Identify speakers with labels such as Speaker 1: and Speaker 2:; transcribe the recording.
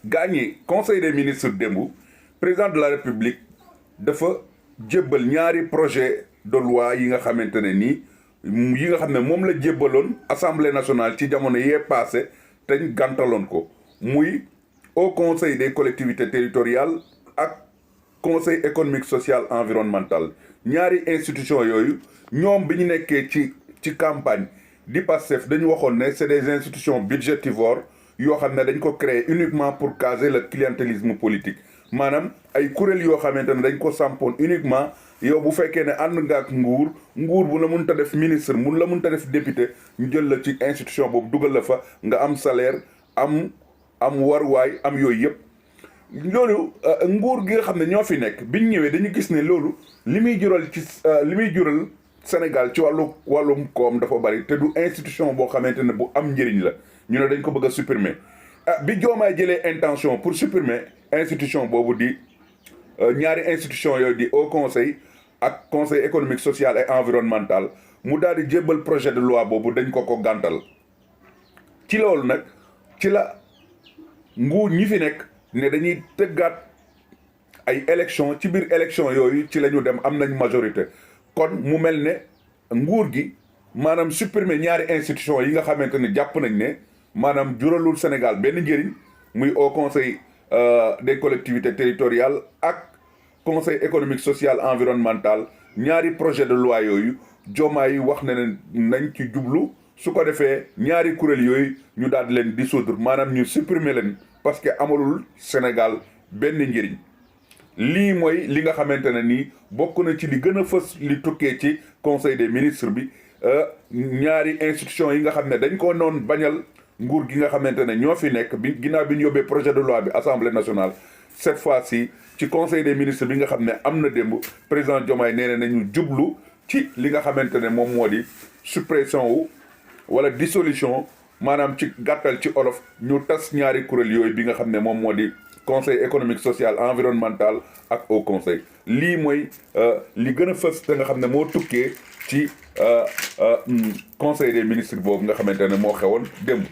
Speaker 1: gagné conseil des ministres démb président de la république dafa jébbal ñaari projet de loi yi nga xamante ne nii yi nga xam ne moom la jébbaloon assemblée nationale ci jamono yee passé te ñu gàntaloon ko muy au conseil des collectivités territoriales ak conseil économique social environnemental ñaari institution yooyu ñoom bi ñu nekkee ci campagne di Pastef dañu waxoon ne c'est des institutions budgétivores yoo xam ne dañ ko créer uniquement pour caser le clientélisme politique maanaam ay kuréel yoo xamante ne dañ ko sampoon uniquement yow bu fekkee ne ànd nga ak nguur bu la mënta def ministre mun la mënta def député ñu jël la ci institution boobu dugal la fa nga am salaire am waruwaay am yooyu yëpp loolu nguur gi nga xam ne ñoo fi nekk biñ ñëwee dañu gis ne loolu li muy jural Sénégal ci wàllum koom dafa bari te du institution boo xamante ne bu am njëriñ la ñu ne dañ ko bëgg a supprimer bi Diomaye jëlee intention pour supprimer institution boobu di ñaari institution yooyu di Haut Conseil ak conseil économique social et environnemental mu daal di jébbal projet de loi boobu dañ ko gàntal ci loolu nag ci la nguur ñi fi nekk ne dañuy tëggaat ay élection ci biir élection yooyu ci la ñu dem am nañ majorité kon mu mel ne nguur gi maanaam supprimer ñaari institution yi nga xamante ne jàpp nañ ne maanaam juralul Sénégal benn njëriñ muy au conseil des collectivités territoriales ak conseil économique social environnemental ñaari projet de loi yooyu Diomaye wax na ne nañ ci jublu su ko defee ñaari kuréel yooyu ñu daal di leen dissoudre maanaam ñu supprimer leen parce que amalul Sénégal benn njëriñ lii mooy li nga xamante ne nii bokk na ci li gën a fës li tukkee ci conseil des ministres bi ñaari institution yi nga xam ne dañ ko noon bañal nguur gi nga xamante ne ñoo fi nekk bi ginnaaw bi ñu yóbbee projet de loi bi assemblée nationale cette fois-ci ci conseil des ministres bi nga xam ne am na démb président Diomaye nee nañu jublu ci li nga xamante ne moom moo di suppression wu wala dissolution maanaam ci gàttal ci olof ñu tas ñaari kuréel yooyu bi nga xam ne moom moo di conseil économique social environnemental ak au conseil lii mooy li gën a fës te nga xam ne moo tukkee ci conseil des ministres boobu nga xamante ne moo xewoon démb